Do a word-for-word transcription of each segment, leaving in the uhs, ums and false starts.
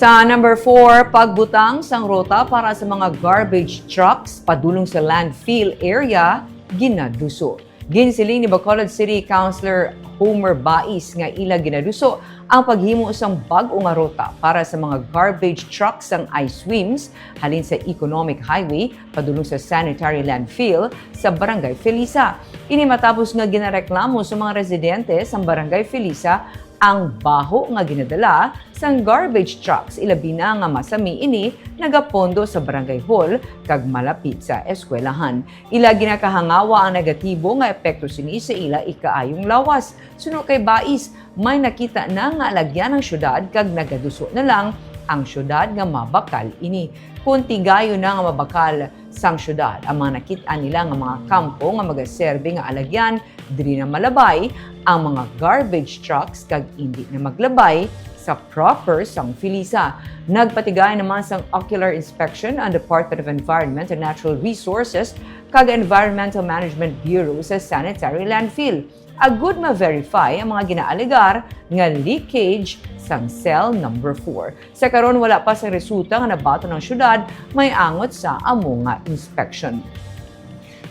Sa number four, pagbutang sang ruta para sa mga garbage trucks padulong sa landfill area ginaduso. Ginsiling ni Bacolod City Councilor Homer Bais nga ila ginaduso ang paghimo sang bag-o nga ruta para sa mga garbage trucks sang I-Swims halin sa Economic Highway padulong sa sanitary landfill sa Barangay Felisa. Ini matapos nga ginareklamo sa mga residente sa Barangay Felisa ang baho nga ginadala sang garbage trucks, ilabi na nga masami ini nagapondo sa barangay hall kag malapit sa eskwelahan. Ila ginakahangawa ang negatibo nga epekto sini sa ila ikaayong lawas. Suno kay Bais, may nakita na nga alagyan ang syudad kag nagaduso na lang ang syudad nga mabakal ini. Kon tigayon na nga mabakal sang syudad ang mga nakit-an nila nga mga kampo nga magaserbi nga alagyan, diri na malabay ang mga garbage trucks kag indi na maglabay sa proper sang Felisa. Nagpatigay naman sang ocular inspection ang Department of Environment and Natural Resources kag Environmental Management Bureau sa sanitary landfill, agud ma-verify ang mga ginaalegar nga leakage sang cell number four. Sa karon, wala pa sang resulta nga nabaton ang syudad may angot sa amo nga inspection.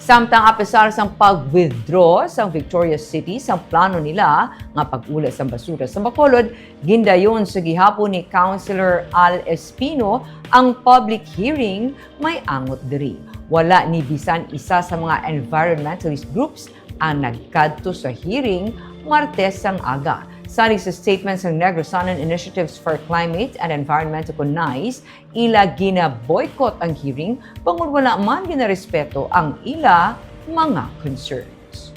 Samtang apesar sang pag-withdraw sang Victoria City sang plano nila nga pag-ula sang basura sa Bacolod, gindayon sa gihapon ni Councilor Al Espino ang public hearing may angot diri. Wala ni bisan isa sa mga environmentalist groups ang nagkadto sa hearing Martes sang aga. Salig sa statement sang Negros Island Initiatives for Climate and Environment o NICE, ila gina-boycott ang hearing bangod wala man ginarespeto ang ila mga concerns.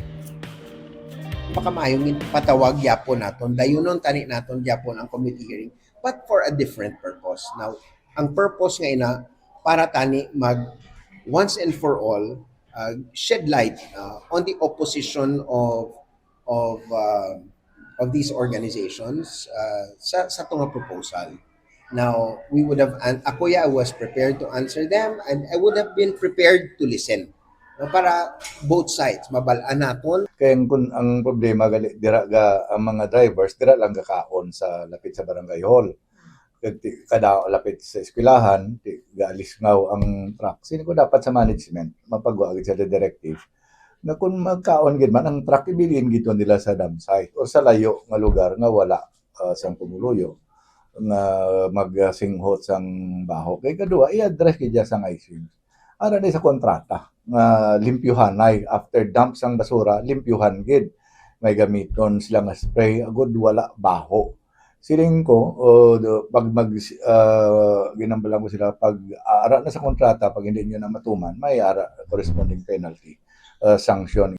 Baka maayong patawag gyapon naton, dayunon tani naton gyapon ang committee hearing, but for a different purpose. Now, ang purpose nga ina para tani mag once and for all uh, shed light uh, on the opposition of of uh, of these organizations uh, sa sa tunga proposal. Now, we would have an ako ya I was prepared to answer them and I would have been prepared to listen no, para both sides mabal-an naton. Kay ang, ang problema gali dira ga ang mga drivers dira lang gakaon sa lapit sa barangay hall. Kag kada lapit sa eskwelahan, di gaalisngaw ang truck. Sini ko dapat sa management, mapagwa gid sa directive na kung magkaon gid man ang truck, ibilin gid nila sa dump site or sa layo nga lugar nga wala uh, sang pumuluyo nga magsinghot sang baho. Kay kadua, i-address gid sang icing. Ara ni sa kontrata nga limpyuhanay after dump sang basura, limpyuhan gid. May gamiton sila nga spray agud wala baho. Siling ko, uh, pag mag uh, ginambalan ko sila pag ara na sa kontrata, pag hindi niyo na matuman, may ara corresponding penalty, uh, sanction.